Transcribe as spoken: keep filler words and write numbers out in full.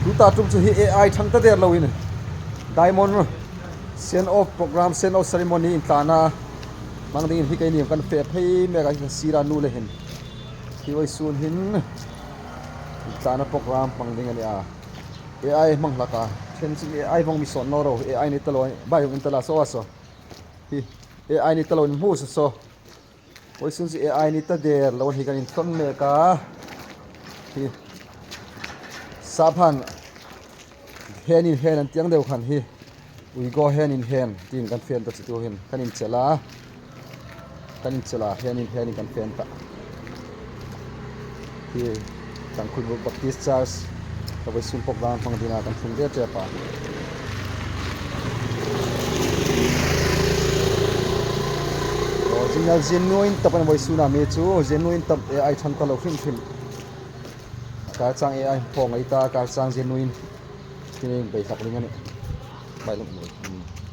Tuta ṭum chu hi A I ṭhang ta der loin Diamond send off program, send off ceremony intlana hmang dingin hi keini kan fe phei mek a, hi sira nu le hin. Hi vawisun hin intlana program hmang ding a ni a. A I hmang hlak a. Ṭhen chu A I vong mi sawn naw ro. A I ni ta lo, bai hung in ta la saw a saw. Hi A I ni ta lo in hmu saw saw. Vawisun chu A I ni ta der lo hi kan inthawn mek a. Hi sap hang hen in hen an tiang deu khan hi. Uigo hen in hen tin kan fe ta chu tu hin kan inchel a. Kan inchel a, hen in hen in kan fe ta. Hi Tangkhul Baptist Church ka vawisun program hmang dingin kan tlung der ṭep a. Original genuine tak a ni vawisun a mi chu, genuine tak A I ṭhang ta lo hrim hrim. Kar chang A I hmang ei ta, kar chang genuine. Hi ni bei hlak ding a nih. Bai lawm. Hmm.